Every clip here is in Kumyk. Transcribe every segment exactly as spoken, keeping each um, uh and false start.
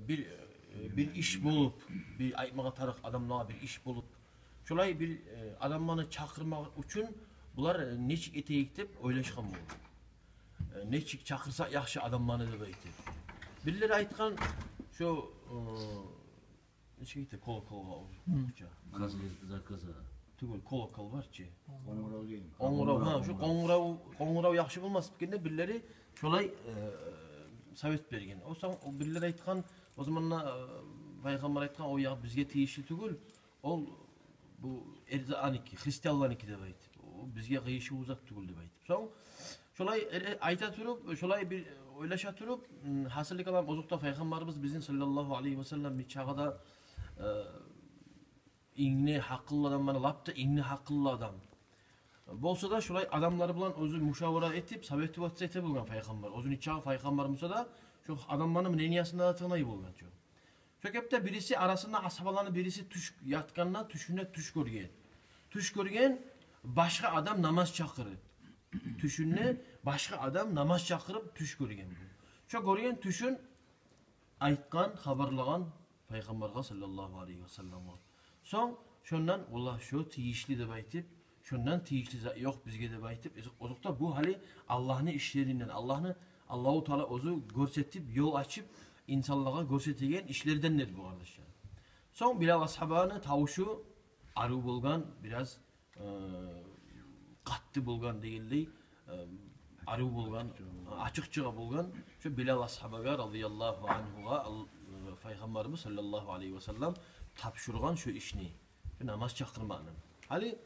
бир, э, бир иш болуп, бир айтмагъа тарыкъ адамлагъа бир иш болуп, шолай бир, э, адамланы чакъырмакъ учун булар, э, нечик этейик деп ойлашгъан болгъан. Э, нечик чакъырсакъ яхшы адамланы деп айтып. Бирлери айтгъан, шо, э, нечик эте колоколгъа орусча? Заказы, заказы. Тюгюл, колокол бар чы. Къонгурав дейм. Къонгурав, гьа, шо къонгурав, къонгурав яхшы болмас экен деп бирлери шолай, э, совет берген. О сонг о бирлери айтгъан, о заманда, э, пайхаммар айтгъан, о якъ бизге тийишли тюгюл, ол бу эрзаныки, христианланыки деп айтып. О бизге къыйышывлу зат тюгюл деп айтып. Сонг шолай, э, э, айта туруп, шолай бир, э, ойлаша туруп, м, гьасили калам, озокъда, пайхаммарыбыз бизин саллаллагьу алайгьи ва саллам бир чагъы да, э, инг де гьакъыллы адам, мана, лап да инг де гьакъыллы адам. Болса да, шолай адамлар булан оьзю мушавара этип, советоваться эте болгъан пайхаммар. Оьзюню чагъы пайхаммар буса да, шо адамланы мнениясына да тынглай болгъан чы. Шо кепде бириси, арасында асгьабаланы бириси тюш, ятгъанда тюшюнде тюш гёрген. Тюш гёрген, башгъа адам намаз чакъырып. Тюшюнде башгъа адам намаз чакъырып тюш гёрген бу. Шо гёрген тюшюн айтгъан, хабарлагъан пайхаммаргъа саллаллагьу алайгьи ва салламгъа. Сонг шондан, валлагь, шо тийишли деп айтып, шондан тийишли зат ёкъ бизге деп айтып, озокъда, бу гьали Аллагьны ишлеринден, Аллагьны, Аллагьу Таала оьзю гёрсетип, ёл ачып, инсанлагъа гёрсетеген ишлердендир бу, къардашлар. Сонг Билал асгьабаны тавушу арив болгъан, бираз, э, къатты болгъан дегенлей, э, арив болгъан, ачыкъ чыгъа болгъан. Шо Билал асгьабагъа, радияллагьу ангьугъа, ал-, э, пайхаммарыбыз саллаллагьу алайгьи ва саллам тапшургъан шо ишни, шо намаз чакъырмакъны. Гьали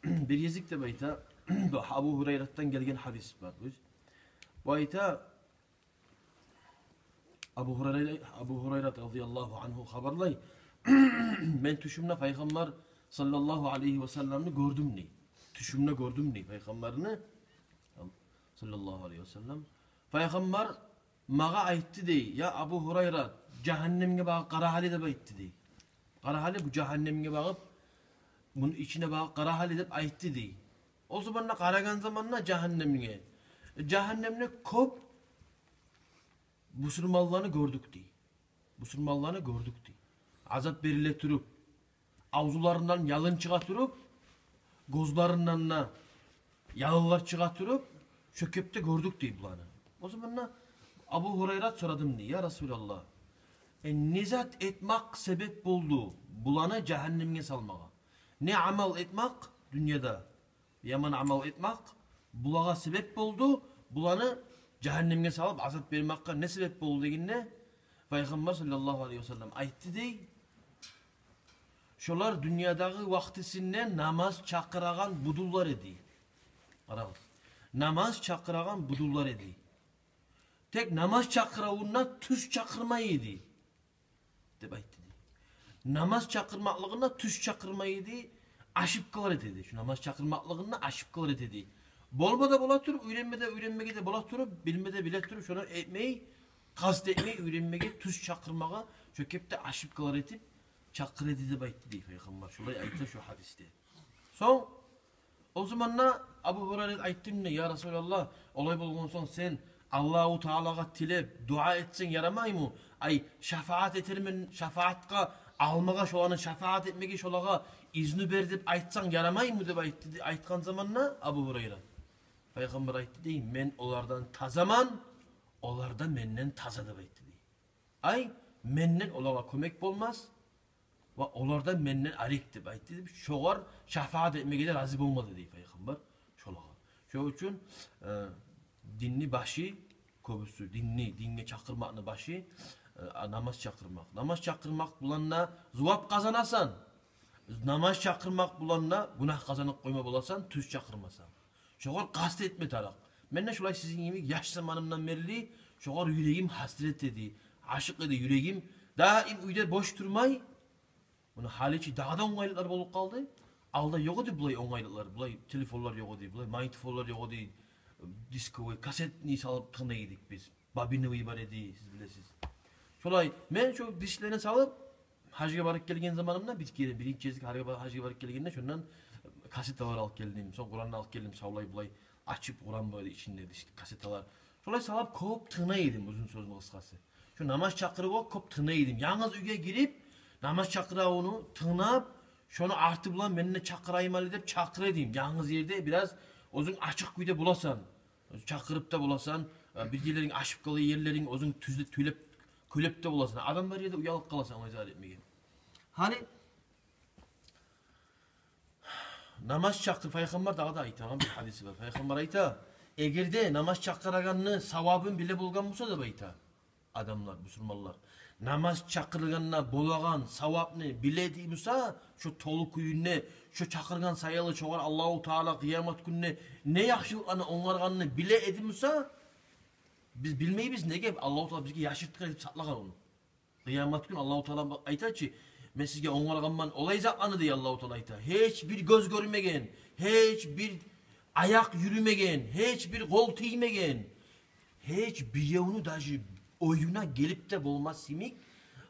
бир гезик деп айта, бу Абу Гьурайратдан гелген гьадис бар. Бу, бу айта, Абу Гьурайра, Абу Гьурайрат радияллагьу ангьу хабарлай: «Мен тюшюмде пайхаммар саллаллагьу алайгьи ва салламны гёрдюм», — дей. «Тюшюмде гёрдюм», — дей, — «пайхаммарны саллаллагьу алайгьи ва саллам. Пайхаммар магъа айтды, — дей, — я Абу Гьурайрат, жагьаннемге багъып къара гьали», — деп айтды, — дей. «Къара гьали бу жагьаннемге багъып, муну ичине багъып къара гьали», — деп айтды, — дей. О заманда къарагъан заманда жагьаннемге, жагьаннемде кёп бусурманланы гёрдюк, — дей. Бусурманланы гёрдюк, — дей. — Азап бериле туруп, авзуларындан ялын чыгъа туруп, гёзлеринден де ялынлар чыгъа туруп, шо кепде гёрдюк, — дей, — буланы». О заманда Абу Гьурайрат сорадым, дей: «Я Расулаллагь, э, не зат этмакъ себеп болду буланы жагьаннемге салмагъа? Не амал этмакъ дюньяда, яман амал этмакъ булагъа себеп болду, буланы жагьаннемге салып азап бермакъгъа не себеп болду?» — дегенде, пайхаммар саллаллагьу алайгьи ва саллам айтды, дей: «Шолар дюньядагъы вакътисинде намаз чакъырагъан будунлар эди». Къарагъыз. Намаз чакъырагъан будунлар эди. Тек намаз чакъыравунда тюз чакъырмай эди, деп айтды, дей. Намаз чакъырмакълыгъында тюз чакъырмай эди, ошибкалар эте эди. Шо намаз чакъырмакълыгъында ошибкалар эте эди. Болма да бола туруп, уьйренме де, уьйренмеге де бола туруп, билме де биле туруп, шону этмей, къаст этмей уьйренмеге, тюз чакъырмагъа, шо кепде ошибкалар этип чакъыра эди, деп айтды, дей, пайхаммар. Шолай айта шо гьадисде. Сонг о заманда Абу Гьурайрат айтды, дей: «Я Расулаллагь, олай болгъан сонг, сен Аллагьу Таалагъа тилеп, дуа этсенг ярамаймы? Ай, шафаат этермен, шафаатгъа алмагъа, шоланы шафаат этмеге шолагъа изну бер деп айтсанг ярамаймы?» — деп айтды, дей, айтгъан заманда Абу Гьурайрат. Пайхаммар айтды, дей: «Мен олардан тазаман, олар да менден таза», — деп айтды, дей. «Ай, менден олагъа кёмек болмас, ва олар да менден арек», — деп айтды, деп, шогъар шафаат этмеге де рази болмады, дей, пайхаммар шолагъа. Шо учун, э, динни башы, кёбюсю динни, динге чакъырмакъны башы, э, намаз чакъырмакъ. Намаз чакъырмакъ булан да зувап къазанасан. Намаз чакъырмакъ булан да гюнагь къазанып къойма боласан, тюз чакъырмасанг. Шогъар къаст этме тарыкъ. Мен де шолай сизин йимик яш заманымдан берли шогъар юрегим гьасирет эди, ашыкъ эди юрегим. Даим уьйде бош турмай, муна гьали чи дагъы да онгайлыкълар болуп къалды. Алда ёкъ эди булай онгайлыкълар, булай телефонлар ёкъ эди, булай магнитофонлар ёкъ эди, дисковый, кассетный салып тынглай эдик биз. Бобиновый бар эди, сиз билесиз. Шолай, мен шо дисклени салып, гьажгъа барып гелген заманымда, бир керен, биринчи гезик гьажгъа бар-, гьажгъа барып гелгенде, шондан кассеталар алып гелдим. Сонг Къуранны алып гелдим, савлай булай ачып, Къуран бар эди ичинде, дис-, кассеталар. Шолай салып кёп тынглай эдим, узун сёзню къысгъасы. Намаз чакъырывгъа кёп тынглай эдим. Янгыз уьйге гирип, намаз чакъырывну тынглап, шону арты булан мен де чакъырайым гьали деп чакъыра эдим. Янгыз ерде бираз оьзюнг ачыкъ кюйде боласан. Чакъырып да боласан, э, бир ерлеринг ашып къала, ерлеринг оьзюнг тюзлеп, тюйлеп, кюйлеп де боласан. Адам бар ерде уялып къаласан, олай зат этмеге. Гьали намаз чакъыр, пайхаммар дагъы да айтагъан бир гьадиси бар. Пайхаммар айта: «Эгер де намаз чакъырагъанны савабын биле болгъан буса, — деп айта, — адамлар, бусурманлар, намаз чакъыргъанда болагъан савапны биле эди буса, шо толу кюйюнде, шо чакъыргъан саялы шогъар Аллагьу Таала къыямат гюнде не яхшылыкъланы онгаргъанны биле эди буса, биз билмейбиз, неге Аллагьу Таала бизге яшыртгъан этип сакълагъан ону». Къыямат гюн Аллагьу Таала айта чы: «Мен сизге онгаргъанман олай затланы, — дей Аллагьу Таала, айта, — гьеч бир гёз гёрмеген, гьеч бир аякъ юрюмеген, гьеч бир къол тиймеген, гьеч биревню даже оюна гелип де болмас йимик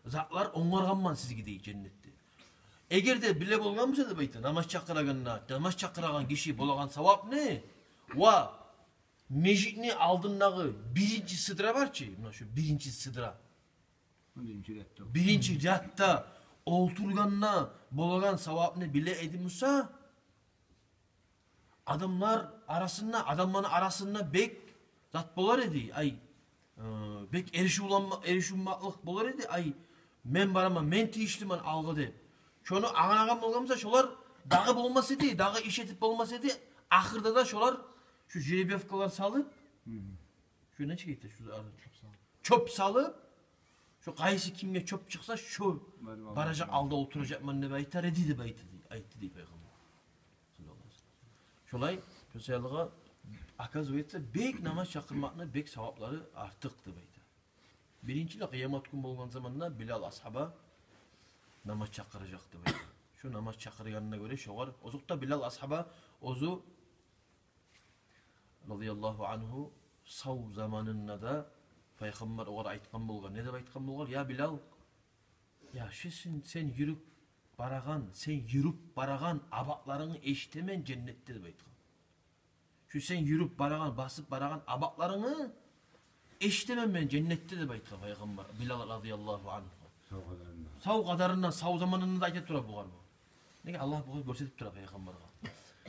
затлар онгаргъанман сизге, — дей, — женнетде. Эгер де биле болгъан буса, — деп айта, — намаз чакъырагъанда, намаз чакъырагъан гиши болагъан савапны, ва межитни алдындагъы биринчи сыдра бар чы, муна шу биринчи сыдра, биринчи рядда, биринчи рядда олтургъанда болагъан савапны биле эди буса, адамлар арасында, адамланы арасында бек зат болар эди, ай, э, бек эришив уланма-, эришивмакълыкъ болар эди, ай, мен бараман, мен тийишлимен алгъа деп. Шону англагъан болгъан буса, шолар дагъы болмас эди, дагъы иш этип болмас эди. Ахырда да шолар шу жеребьёвкалар салып, шу нечик айта, шу ар-, чёп салып, шу къайсы кимге чёп чыкъса, шу баражакъ, алда олтуражакъман деп айтар эди деп айтды дей, айтды дей пайхаммар. Шолай, шо саялыгъа, оказывается, бек намаз чакъырмакъны бек саваплары артыкъ деп айта. Биринчилей, къыямат гюн болгъан заманда Билал асгьаба намаз чакъыражакъ деп айта. Шо намаз чакъыргъанына гёре шогъар, озокъда, Билал асгьаба оьзю, радияллагьу ангьу, сав заманында да пайхаммар огъар айтгъан болгъан. Не деп айтгъан болгъан? «Я Билал, я, шу сен, сен юрюп барагъан, сен юрюп барагъан абатларынгны эшитемен женнетде», — деп айтгъан. «Шу сен юрюп барагъан, басып барагъан абатларынгны эшитемен мен женнетде», — деп айтгъан пайхаммар Билал, радияллагьу ангьу. Сав къадарында. Сав къадарында, сав заманында да айта тура бугъар бу. Неге, Аллагь бугъар гёрсетип тура пайхаммаргъа.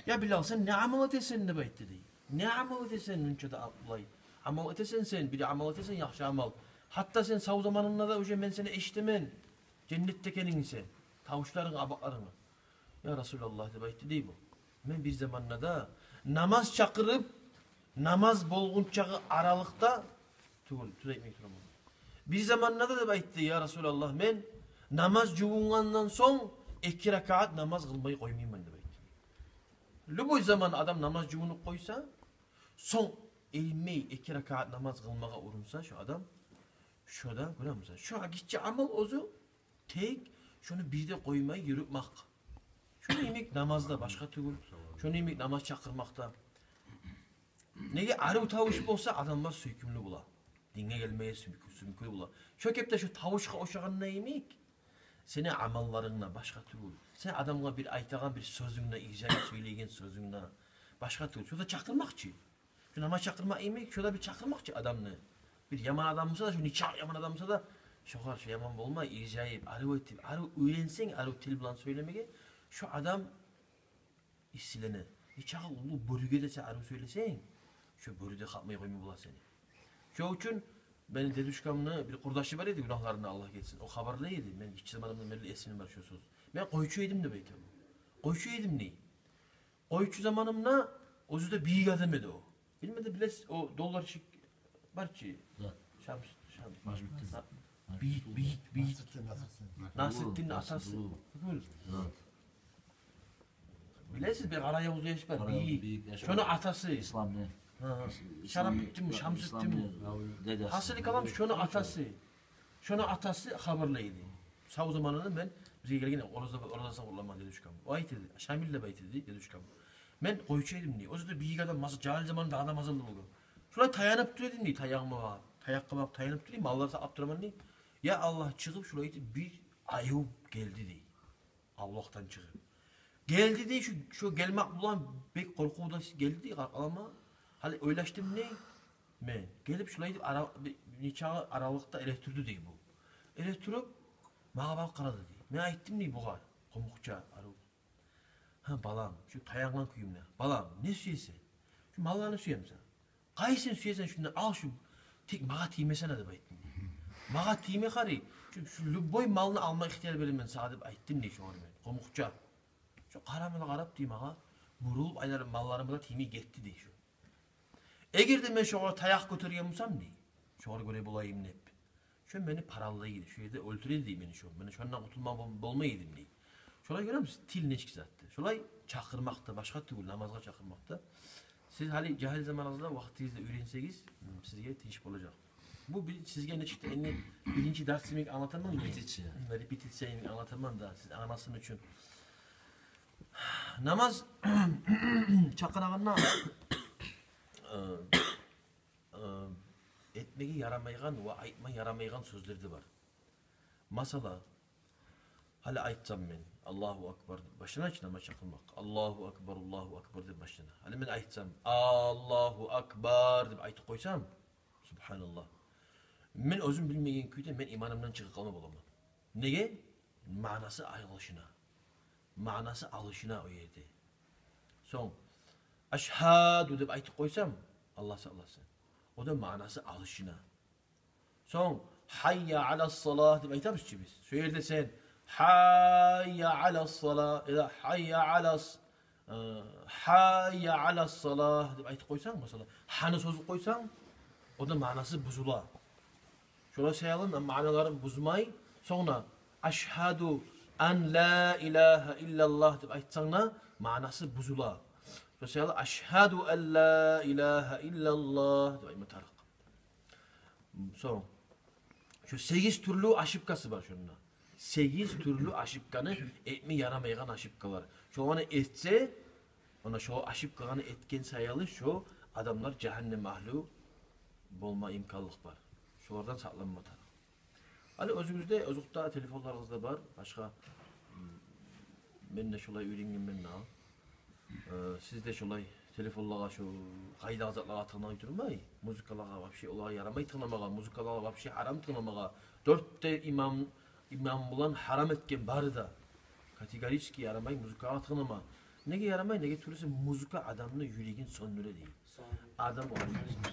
«Я Билал, сен не амал этесен?» — деп айтды дей. «Не амал этесен, мунча да булай амал этесен сен, бир амал этесен, яхшы амал. Гьатта сен сав заманынгда да уже мен сени эшитемен женнетде экенингни сен, тавушларынгны, абатларынгны». «Я Расулаллагь, — деп айтды дей бу, — мен бир заманда да намаз чакъырып, намаз болгъунчагъы аралыкъда тюгюл, тюз айтмай тураман. Бир заманда да, — деп айтды, — я Расулаллагь, мен намаз жувунгъандан сонг эки ракаат намаз къылмай къоймайман», — деп айтды. Любой заман адам намаз жувунуп къойса, сонг эринмей эки ракаат намаз къылмагъа урунса шо адам, шо да, гёремисен, шо гиччи амал оьзю, тек шону бир де къоймай юрютмек. Шону йимик намаз да башгъа тюгюл, шону йимик намаз чакъырмакъ да. Неге, арив тавуш болса, адамлар сюйкюмлю бола. Динге гелмеге сюйкю-, сюйкюмлю бола. Шо кепде шо тавушгъа ошагъанда йимик, сени амалларынг да башгъа тюгюл. Сен адамгъа бир айтагъан бир сёзюнг де, иржайып сёйлейген сёзюнг де башгъа тюгюл. Шо да чакъырмакъ чы. Шо намаз чакъырмакъ йимик, шо да бир чакъырмакъ чы адамны. Бир яман адам буса да, шо нечакъы яман адам буса да, шогъар шо яман болмай, иржайып, арив этип, арив уьйренсенг, арив тил булан сёйлемеге, шо адам иссилене. Нечакъы уллу бёрюге де сен арив сёйлесенг, шо бёрю де къапмай къоймай бола сени. Шо учун мени дедушкамны бир къурдашы бар эди, гюнагьларындан Аллагь гечсин. О хабарлай эди, мен гиччи заманымдан берли эсимде бар шо сёз. «Мен къойчу эдим, — деп айта бу. — Къойчу эдим, — дей. — Къойчу заманымда, оьзю де бийик адам эди о. Билмеди, билесиз, о долларчик бар чы. Зат. Шамс-, Шамс-, Нажмутдин. Бийик, бийик, бийик. Насрутдин, Насрутдин. Насрутдин атасы. Зат. Билесиз, бир къара явуз яш бар, бийик. Шону атасы. Исламны. Гьа, гьа. Ис-, Шарафутдин, Шамсутдин. Исламны деде. Гьасили калам, шону атасы. Шону атасы хабарлай эди. Сав заманында мен, бизге гелген ораза, оразасын къурламагъа дедушкам. О айта эди, Шамил деп айта эди дедушкам. Мен къойчу эдим дей. Оьзю де бийик адам, маса, жагьил заманында дагъы да мазаллы болгъан. Шолай таянып тура эдим дей, таягъыма багъып. Таякъгъа багъып таянып тура эдим, маллар сакълап тураман дей. Я Аллагь, чыгъып шолай этип бир аюв гелди дей. Авлакъдан чыгъып. Гелди дей, шо, шо гелмек булан бек къоркъув да гелди дей къаркъарама. Гьали ойлашдым дей. Мен гелип, шулай деп ара-, бир, бир нече аралыкъда элетдирди дей бу. Элетдирип, магъа багъып къарады дей. Мен айтдым дей бугъар, къумукъча, арив. Гьа, балам, шу таянгъан кююмде. Балам, не сюесен? Шу малланы сюемисен? Къайсын сюесен, шундан ал шу. Тек магъа тиймесене деп айтдым дей. Магъа тийме, къара. Шу, шу любой малны алма ихтияр беремен сагъа деп айтдым дей шогъар мен. Къумукъча. Шу къарамай къарап дей магъа, бурулуп айланып малларыма да тиймей гетди дей шу. Эгер де мен шогъар таякъ гётерген болсам дей, шогъар гёре болайым деп, шо мени паралай эди, шо ерде оьлтюре эди дей мени шо. Мен шондан къутулма бол-, болмай эдим дей. Шолай, гёремисиз, тил нечик затды. Шолай чакъырмакъ да башгъа тюгюл, намазгъа чакъырмакъ да. Сиз гьали жагьил заманыгъызда вакътигизде уьйренсегиз, сизге тынч болажакъ. Бу бир, сизге нечик де энни биринчи дарс йимик англатаман. Репетиция. Репетиция йимик англатаман да, сиз англасын учун. Намаз чакъырагъанда, э, э, этмеге ярамайгъан ва айтма ярамайгъан сёзлер де бар. Масала, гьали айтсам мен, «Аллагьу акбар» деп башлана чы намаз чакъырмакъ. «Аллагьу акбар, Аллагьу акбар» деп башлана. Гьали мен айтсам, «Аллагьу акбар» деп айтып къойсам, субгьаналлагь, мен оьзюм билмеген кюйде мен иманымдан чыгъып къалма боламан. Неге? Маънасы алышына. Маънасы алышына о ерде. Сонг, «Ашгьаду» деп айтып къойсам, Аллагь сакъласын, о да маънасы алышына. Сонг, «Гьайя алас-салагь» деп айтабыз чы биз. Шо ерде сен «Гьайя алас-салагь» яда «Гьайя алас-, э, гьайя алас-салагь» деп айтып къойсанг, масала, «гьа»ны созуп къойсанг, о да маънасы бузула. Шолай саялы маъналарын бузмай, сонг да «Ашгьаду ан ла илагьа иллаллагь» деп айтсанг да, маънасы бузула. Шолай саялы «Ашгьаду ан ла илагьа иллаллагь» деп айтма тарыкъ. Сонг, шо сегиз тюрлю ошибкасы бар шонда. Сегиз тюрлю ошибканы, этме ярамайгъан ошибкалар. Шоланы этсе, она шо ошибканы этген саялы шо адамлар жагьаннем агьлю болма имканлыкъ бар. Шолардан сакъланма тарыкъ. Гьали оьзюгюзде, озокъда, телефонларыгъызда бар, башгъа, м, мен де шолай уьйренгенмен дагъы. Э, сиз де шолай телефонлагъа, шо къайдагъы затлагъа тынглап турмай, музыкалагъа вообще, олагъа ярамай тынгламагъа, музыкалагъа вообще гьарам тынгламагъа. Дёрт де имам, имам булан гьарам этген бары да. Категорически ярамай музыкагъа тынглама. Неге ярамай? Неге тюгюл эсе музыка адамны юрегин сёндюре дей. Адам,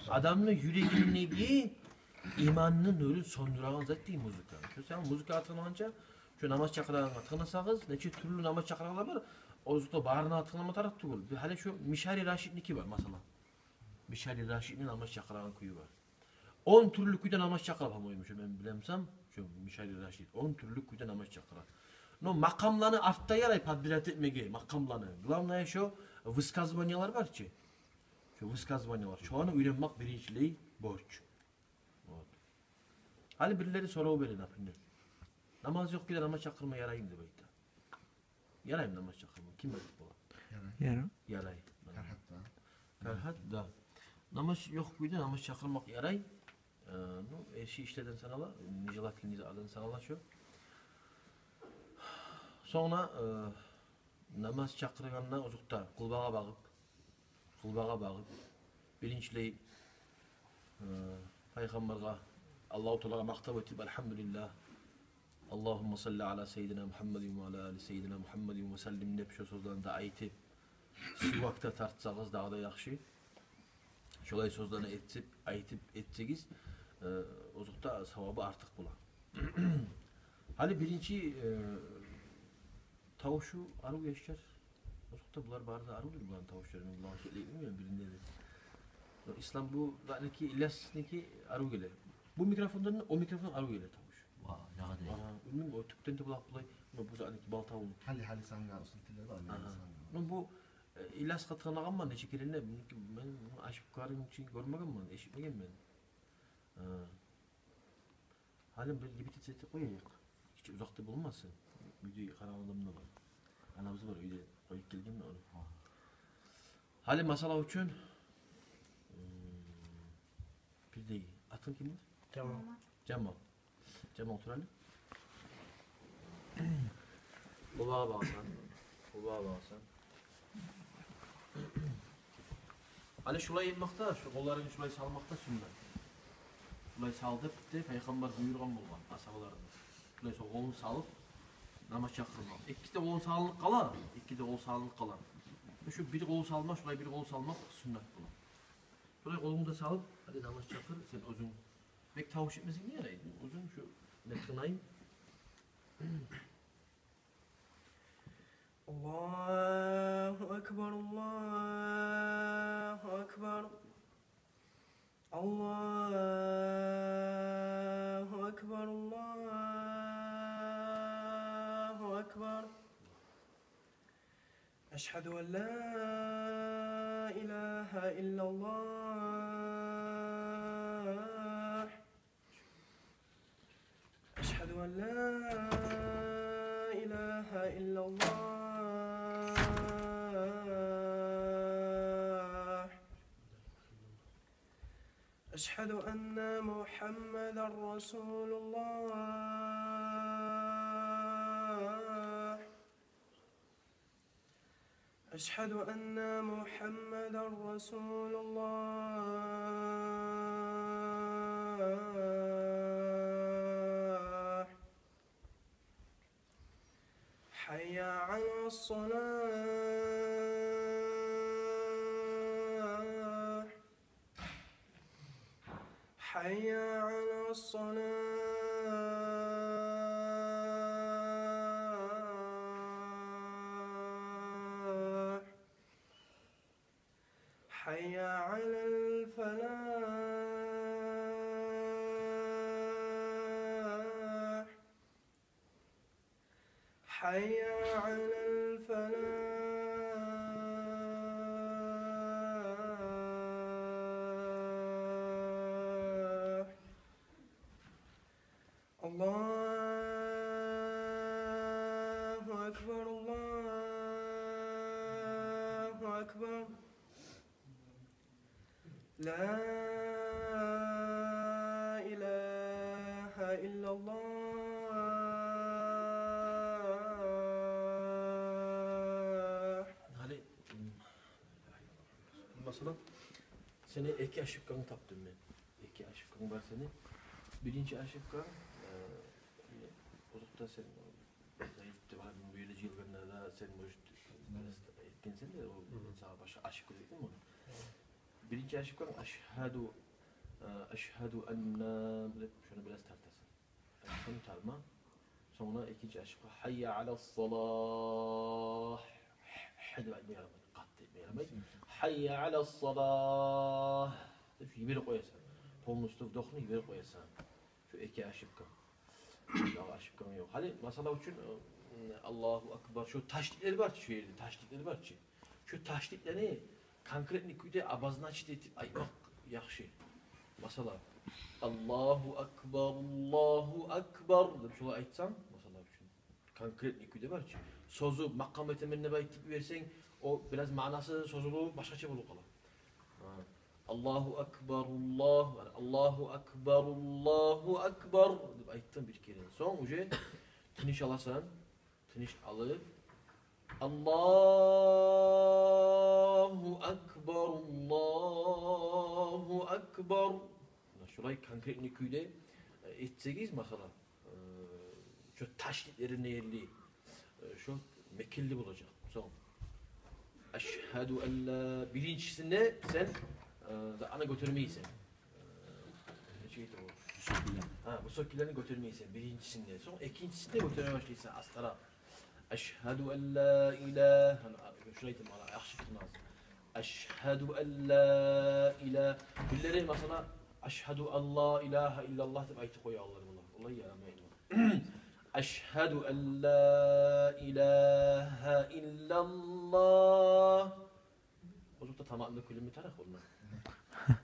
адамны юрегиндеги иманны нюрюн сёндюреген зат дей музыка. Шо сен музыкагъа тынглайгъанча, шо намаз чакъырагъангъа тынгласагъыз, нече тюрлю намаз чакъырагъанлар бар, озокъда, барына тынглама тарыкъ тюгюл. Бир гьали шо Мишари Рашидники бар, масала. Мишари Рашидни намаз чакъырагъан кюю бар. Он тюрлю кюйде намаз чакъыра, по-моему, шо мен билемсам, шо Мишари Рашид. Он тюрлю кюйде намаз чакъыра. Но макъамланы артда ярай подбирать этмеге, макъамланы. Главное, шо высказываниялар бар чы. Шо высказываниялар. Шоланы уьйренмек биринчилей борч. Вот. Гьали бирлери сорав бере, например. Намаз ёкъ кюйде намаз чакъырма ярайму деп айта. Ярайму намаз чакъырма? Ким айтып бола? Ярай. Ярай. Ярай. Карагьат да. Карагьат да. Намаз ёкъ кюйде намаз чакъырмакъ ярай. Э, ну, эрши ишлерден санала, нежелательный затдан санала шо. Сонг да, э, намаз чакъыргъанда, озокъда, къулбагъа багъып, къулбагъа багъып, биринчилей, э, пайхаммаргъа, Аллагьу Таалагъа макътав этип, «Альгьамдулиллагь, Аллагьумма салли аля сайидина Мухаммадин ва аля али сайидина Мухаммадин ва саллим» деп, шо сёзлени де айтып, сивак да тартсагъыз, дагъы да яхшы. Шолай сёзлени этип, айтып этсегиз, э, озокъда, савабы артыкъ бола. Гьали биринчи, э, тавушу арив яшлар. Озокъда, булар бары да арив дюр, буланы тавушлары. Мен буланы шеклей билмеймен биринде де. Ислам, бу, бу ники, Ильясники арив геле. Бу микрофондан о микрофон арив геле тавуш. Ва, ягъа дей. Ага, билмеймен, о тюпден де булакъ булай. Бу, бу затники балтавун. Гьали, гьали сангъа устун тилер бар, гьали сангъа. Ну, бу, э, Ильясгъа тынглагъанман нече керен де, муники мен муну ачып карайым учун гёрмегенмен, эшитмегенмен. Э, Гьали бир репетиция этип къояйыкъ. Гиччи узакъ да болмасын. Уьйде къарагъан адам да бар. Анабыз бар уьйде, къоюп гелген де ону. Гьали масала учун, м, бирдеги. Атынг кимдир? Жамал. Жамал. Жамал, тур гьали. Къулбагъа багъасан. Къулбагъа багъасан. Гьали шулай этмакъда, шу къолларынгны шулай салмакъда сюннет. Шулай сал деп де Пайхаммар буюргъан болгъан асгьабаларына. Шулай сол къолун салып намаз чакъырмакъ. Эки де къол салынып къала, эки де къол салынып къала. Шу бир къол салма, шулай бир къол салмакъ сюннет бола. Шулай къолунгну да салып, гьали намаз чакъыр, сен оьзюнг бек тавуш этмесенг де ярай. Оьзюнг шу, мен тынглайым. الله أكبر، الله أكبر، الله أكبر، الله أكبر. أشهد أن لا إله إلا الله. أشهد أن لا إله إلا الله. أشهد أن محمدا رسول الله. أشهد أن محمدا رسول الله. حي على الصلاة. حي على الصلاة. حي على الفلاح. حي على الفلاح. الله أكبر، الله أكبر. لا إله إلا الله. Гьали, масала, сени эки ошибканг тапдым мен. Эки ошибканг бар сени. Биринчи ошибканг, э, озокъда, сен Заиф деп, гьали бу ерде жыйылгъанда да сен, может, бираз этгенсен де, о, мен сагъа башгъа ошибка деп этдим ону. Биринчи ошибканг «ашгьаду», э, «ашгьаду анна» деп, шону бираз тартасан. Шону тарма. Сонг экинчи ошибка «гьайя аля ссалах». «Гь» деп айтма ярамай, къатты этме ярамай. «Гьайя аля ссалах» деп йиберип къоясан. Полностью вдохну йиберип къоясан. Шу эки ошибка. Дагъы ошибкам ёкъ. Гьали, масала учун, э, Аллагьу акбар, шу ташдидлер бар чы, шу ерде ташдидлер бар чы. Шу ташдидлени конкретный кюйде обозначить этип айтмакъ яхшы. Масала, «Аллагьу акбар, Аллагьу акбар» деп шулай айтсанг, масала учун, конкретный кюйде бар чы. Созуп, макъам этемен деп айтып йиберсенг, о бираз маънасы созулуп, башгъача болуп къала. Гьа. «Аллагьу акбар, Аллагьу, Аллагьу акбар, Аллагьу акбар» деп айтдынг бир керен. Сонг уже тыныш аласан, тыныш алып, «Аллагьу акбар, Аллагьу акбар». Муна шулай конкретный кюйде, э, этсегиз, масала, э, шо ташдидлерин ерли, э, шо мекенли болажакъ. Сонг «ашгьаду ан ла», биринчисинде сен, э, да, аны гётермейсен. Э, нечик айта о? Гьа, бу сокинлени гётермейсен биринчисинде. Сонг экинчисинде гётерме башлайсан астаракъ. «Ашгьаду ан ла илагьа», гьана, шулай айтма яхшы тынгласанг. «Ашгьаду ан ла илагьа». Бирлери, масала, «Ашгьаду ан ла илагьа иллаллагь» деп айтып къоялар булар. Олай ярамай. «Ашгьаду ан ла илагьа иллаллагь». Озокъда, тамамына кюллеме тарыкъ болма.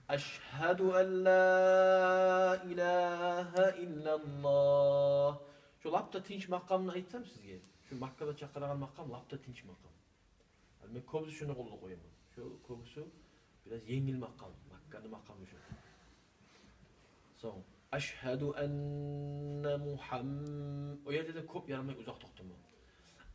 «Ашгьаду ан ла илагьа иллаллагь». Шо лап да тынч макъамны айтсам сизге. Шо Маккада чакъырагъан макъам лап да тынч макъам. Гьали мен кёбюсю шону къоллап къояман. Шо кёбюсю бираз енгил макъам, Макканы макъамы шо. Сонг, «Ашгьаду анна Мухам-», о ерде де кёп ярамай узакъ токътама.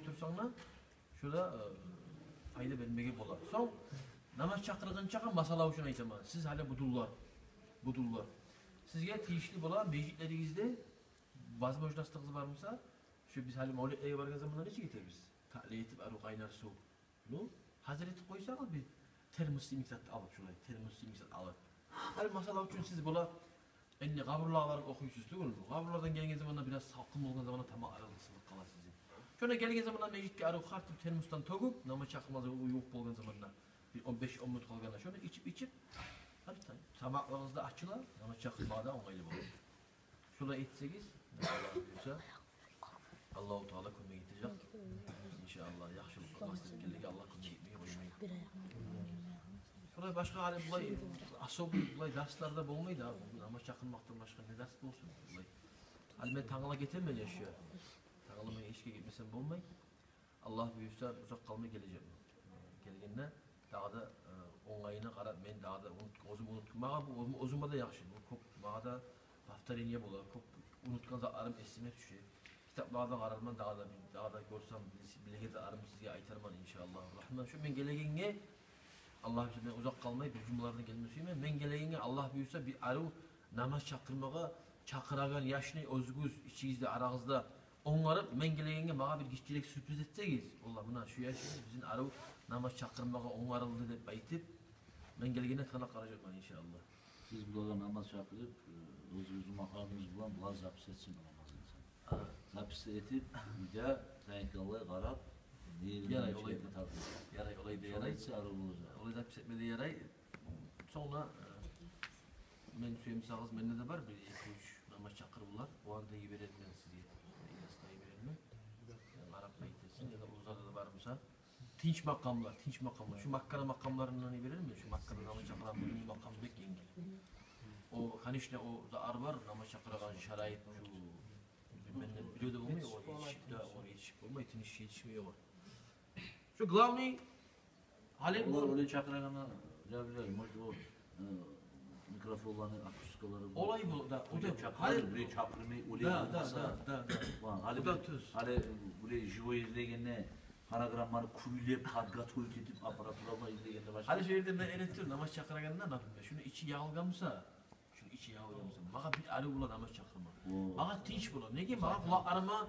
этип турсанг да, шо да, э, пайда бермеге бола. Сонг намаз чакъыргъынчагъа, масала учун айтаман, сиз гьали будунлар, будунлар, сизге тийишли бола межитлеригизде, возможностугъуз бар буса, шо биз гьали мавлетлеге баргъан заманда нечик этебиз? Таъли этип, арив къайнар сув. Ну, гьазир этип къойсагъыз, бир термос йимик зат алып, шолай, термос йимик зат алып. Гьали, масала учун, сиз бола, энни къабурлагъа барып охуйсуз тюгюлмю? Къабурлардан гелген заманда, бираз салкъын болгъан заманда тамакъларыгъыз къысылып къала сизин. Шонда гелген заманда межитге арив хартып, термосдан тёгюп, намаз чакъырмагъа ювукъ болгъан заманда, бир он беш, он минут къалгъанда, шону ичип, ичип, гьар тамакъларыгъыз да ачыла, намаз чакъырмагъа да онгайлы бола. Шолай этсегиз, Аллагь буюрса, Аллагьу Таала кёмек этежек. Иншааллагь, яхшылыкъгъа къаст этгенлеге Аллагь кёмек этмей къоймай. Шолай башгъа гьали булай особый булай дарслар да болмай да, бу намаз чакъырмакъдан башгъа не дарс болсун булай? Гьали мен тангала гетемен яшгъа. Тангала мен ишге гетмесем болмай. Аллагь буюрса, узакъ къалмай гележекмен. Гелгенде дагъы да, э, онгайына къарап, мен дагъы да унут-, оьзюм унут-, магъа бу оьзюм, оьзюме де яхшы. Бу кёп магъа да повторение бола. Кёп унутгъан затларым эсиме тюше. Китапларда къарарман, дагъы да бир, дагъы да гёрсем, биле-, билеген затларым сизге айтарман, иншааллагь. Рагьман, шо мен гелегенге, Аллагь буюрса, мен узакъ къалмай, бир жумалардан гелме сюемен. Мен гелегенге, Аллагь буюрса, бир арив намаз чакъырмагъа чакъырагъан яшны оьзюгюз ичигизде, арагъызда онгарып, мен гелегенге магъа бир гиччирек сюрприз этсегиз, валлагь, муна шу яшыбыз бизин арив намаз чакъырмагъа онгарылды деп айтып, мен гелгенде тынглап къаражакъман, иншааллагь. Сиз булагъа намаз чакъырып, э, оьзюгюзню макъамыгъыз булан булар запись этсин намазыгъызны. Гьа. Запись этип, уьйде зайыкъгъанлай къарап, не... Ярай, олай да. Ярай, олай да ярай. Шолай этсе арив болажакъ. Олай запись этме де ярай. Сонг да, э, мен сюемсагъыз, менде де бар бир эки-уьч намаз чакъырывлар. Оланы да йиберермен сизге. Ильясгъа йиберермен. Э, къарап къайтарсын, яда оьзлерде де бар буса. Тынч макъамлар, тынч макъамлар. Шу Макканы макъамларындан йиберермен. Шу Макканы намаз чакъырагъан бу макъам бек енгил. О, конечно, о да ар бар, намаз чакъырагъан шарайыт шу. Менден бирев де болмай, о етишип де, о етишип болмай, тынч етишмей о. Шу главный Гьали олар бу оьле чакъырагъанда, жаб-жаб, может, о, э, микрофонланы акустикалары олай бу, да, о да чакъырыр, гьали бирев чакъырмай, оьле болмаса. Да, да, да, да. Ва гьали бу, да, тюз. Гьали бирев живой излегенде, фонограмманы кюйлеп, подготовить этип, аппаратура булан излегенде башгъа. Гьали шу ерде мен эретдир, намаз чакъырагъанда, например, шуну ичи ягъылгъан буса, шуну ичи ягъылгъан буса, магъа бир арив бола намаз чакъырма. О. Магъа тынч бола. Неге? Магъа къулакъларыма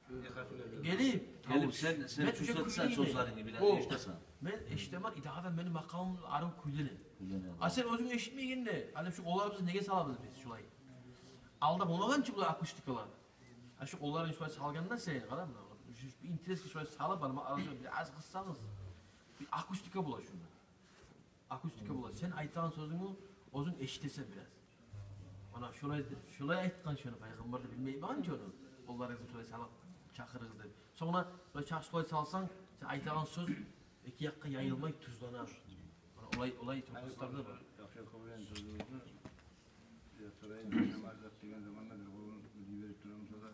гелип, гелип тавуш. Сен, сен мен уже чувствовать этсенг, кюйлеймен. Сёзлерингни биле эшитесен. Мен эшитемен, и дагъы да мени макъамым арив кюйлене. Кюйлене. А сен оьзюнг эшитмейгенде, гьали шу къолларыбызны неге салабыз биз шулай? Алда болмагъан чы булай акустикалар. А шу къолларынгны шулай салгъанда сен, къара муна, шу бир интересный шулай салып, ана арасына бир аз къыссагъыз, бир акустика бола шунда. Акустика бола. Сен айтагъан сёзюнгню оьзюнг эшитесен бираз. Мана шолай, шолай айтгъан шону Пайхаммар да, билмей болгъан чы ону. Къолларыгъызны шолай салып чакъырыгъыз деп. Сонг да шолай чакъ-, шолай салсанг, сен айтагъан сёз эки якъгъа яйылмай, тюзлене. Мана олай, олай тюрлю кыстар да бар. Яхшы, кёп сёзюгюзню, я, сорайым, намаз деген заманда бир къолун йиберип турмаса да,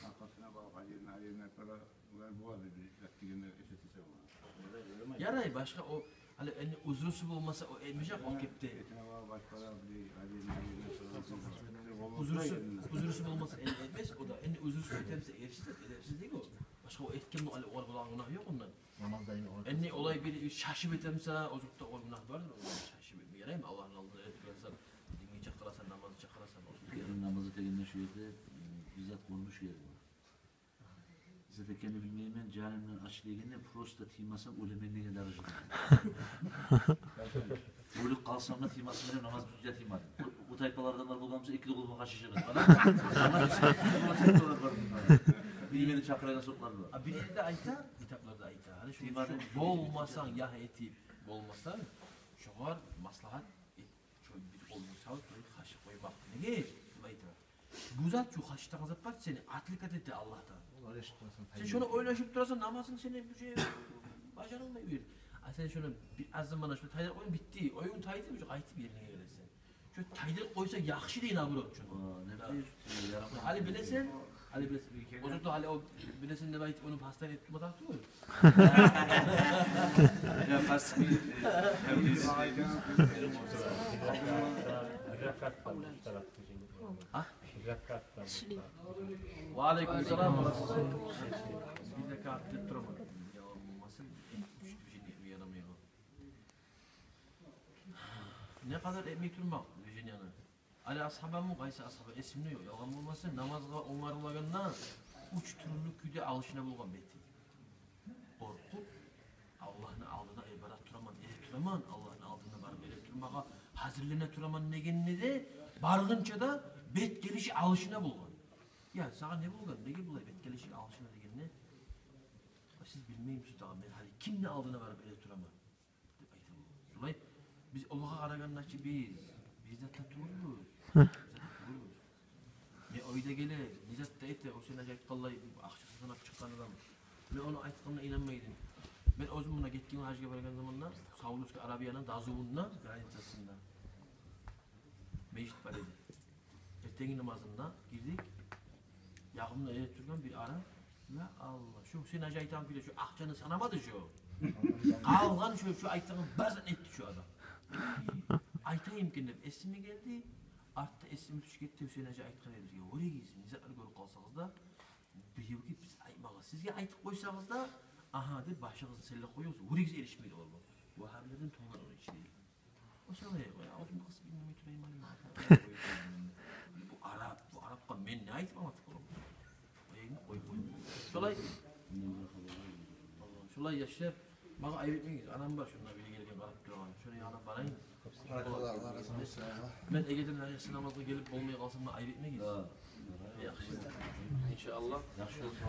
аркъасына багъып, гьар ерине, гьар ерине Бара, булар бугъар бир зат дегенде эс этесе бугъар. Ярай, башгъа о, гьали энни узрусу болмаса, о этмежек о кепде. Этине бара башгъалар бир, гьали, гьали, Узрусу, узрусу болмаса, энни этмес, о да энни узрусу этемсе, эришсиз, эдепсиз дейик о. Башгъа о этген, о, гьали, огъар болагъан гюнагь ёкъ ондан. Намазда йимик огъар. Энни олай бир шашып этемсе, озокъда, огъар гюнагь бардыр, о шашып этме. Яраймы, Аллагьны алдына этип барасан, динге чакъырасан, намазгъа чакъырасан, озокъда. Намаз этегенде шу ерде, м, бир зат гёрюнюш герек. Зат экенин билмеймен, жанымдан ач дегенде, просто тиймесем оьлемен деген даражада. Оьлюп къалсам да тиймесем, намаз битгинче тиймедим. О, о тайпаларда бар болгъан буса, эки де къолумдан къачажакъ эдим. Ана, ана, о тайпалар бар мунда. Бир мени чакъырагъан сокълар бар. А бир ерде айта, китапларда айта. Гьали шу, тиймедим, шу болмасанг, ягь этип болмасанг, шогъар маслагьат эт, шо бир къолунг салып, шолай къачып къоймакъ. Неге? Деп айта. Бу зат, шу къачагъан зат бар, сени отвлекать эте Аллагьдан. Олар эшитип къалса, сен шону ойлашып турасан, намазынг сени бир шей бажарылмай бир. А сен шону бир аз заман шо тайдырып къойдунг, битди. Оюнг тайды, уже къайтып ерине гелесен. Шо тайдырып къойса яхшы дей, наоборот, шону. О, не билейим, ярамай. Гьали билесен, гьали билесен. Озокъда, гьали о билесен деп айтып, ону пастан этип турма тарыкъ тюгюл. Я, пас, э, э, А? Ва алейкум салам ва рагьматуллагь. Бир ракаат деп тураман. Ялгъан болмасын, уьч движение этме ярамай. Не къадар этмей турмакъ движенияны? Гьали асгьабамы, къайсы асгьаба, эсимде ёкъ. Ялгъан болмаса, намазгъа онгарылагъанда уьч тюрлю кюйде алышына болгъан бети. Къоркъуп, Аллагьны алдына, эй, бара тураман, эре тураман, Аллагьны алдына барып эре турмагъа гьазирлене тураман дегенде де, баргъынча да бет гелиши алышына болгъан. Я, сагъа не болгъан? Неге булай бет гелиши алышына дегенде, сиз билмеймисиз дагъы, мен гьали кимни алдына барып эре тураман? Деп айта болгъан. Шолай биз олагъа къарагъанда чы биз, биз зат да тюгюлбюз. Биз зат да тюгюлбюз. Не ой да геле, не зат да эте, о сен гьажи айтгъанлай, акъчасын санап чыкъгъан адам. Мен ону айтгъанына инанмай эдим. Мен оьзюм муна гетген гьажгъа баргъан заманда, Саудовская Аравияны дазувунда, границасында межит бар эди. Эртенги намазында гирдик. Ягъымда эретургъан бир арап. Я Аллагь, шу Гьусейн гьажи айтагъан кюйде шу акъчаны санамады шу. Къалгъан шу, шу айтагъан барын этди шу адам. Айтайым экен деп эсиме гелди. Артда эсиме тюшюп гетди, Гьусейн гьажи айтгъан эди бизге: «Вёрегиз, не затлар гёрюп къалсагъыз да, биревге биз айтмагъыз. Сизге айтып къойсагъыз да, агьа деп башыгъызны силлеп къоюгъуз, вёрегиз, эришмейди олар». Вагьабилерден тувгъан ону ичи дейди. О саялы, я, авзумну къысып иннемей турайым гьали мен. Бу арап, бу арапгъа мен не айтып англатып боламан? Къой, къой, къой. Шолай. Шолай яшлар, магъа айып этмегиз. Анам бар шунда, бири гелген къарап турагъан. Шону янына барайым. Баракаллагь, Аллагь рази болсун. Мен эгерден гьали яссы намазгъа гелип болмай къалсам да, айып этмегиз. Гьа. Яхшы. Иншааллагь. Яхшы болсун.